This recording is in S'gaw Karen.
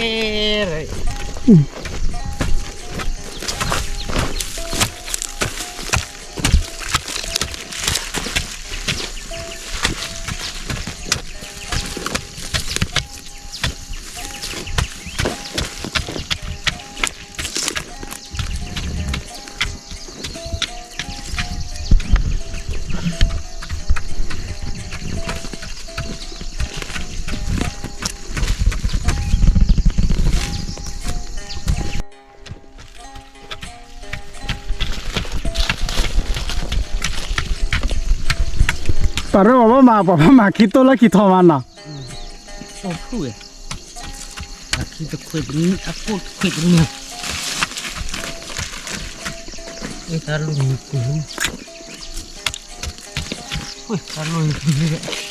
ပှၤရၢအီၤဘၣ်မၤ ပှၤဘၣ်မၤခံတိၢ်လၢခံထီမးနီၤ, အိၣ်ဖုၣ်ဝဲ, အခံတခွဲးတနံၣ် အကိၣ်တခွဲးတနံၣ်, ဝဲတၢ်လိၣ်မံၤကွံာ်, ဝဲတၢ်လိၣ်မံၤကွံာ်